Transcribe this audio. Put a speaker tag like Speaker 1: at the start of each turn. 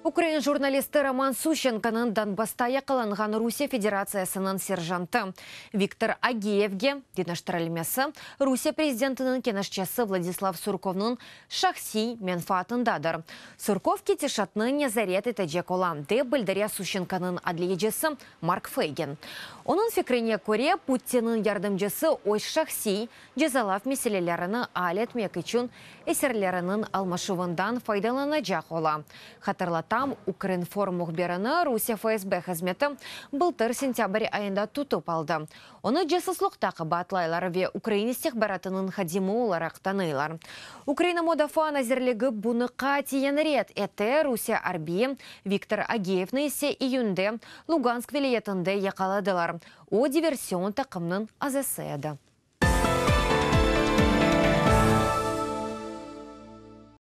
Speaker 1: Ukrain jurnalisti Roman Suşçenkonıñ Donbassta yaqalanğan Rusiye Federatsiyasınıñ serjantı Viktor Ageyevge deñiştirilmesi Rusiye prezidentiniñ keñeşçisi Vladislav Surkovnıñ şahsiy menfaatındadır. Surkov ketişatnı nezaret etecek ola, dep bildire Suşçenkonıñ adliyecisi Mark Feygin. Onıñ fikrine köre, Putinniñ yardımcısı öz şahsiy cezalav meselelerini al etmek içün esirleriniñ almaşuvından faydalanacaq ola. Hatırlatam, Ukrinform mühbirini Rusiye FSB hızmeti bıltır sentâbr ayında tutıp aldı. Onı casuslıqta qabaatlaylar ve ukrain istihbaratınıñ hadimi olaraq tanıylar. Ukraina Mudafaa nazirligi bunı qatiyen red ete, Rusiye arbiyi Viktor Ageyevni ise iyünde Lugansk vilâyetinde yaqaladılar. O, diversion taqımnıñ azası edi.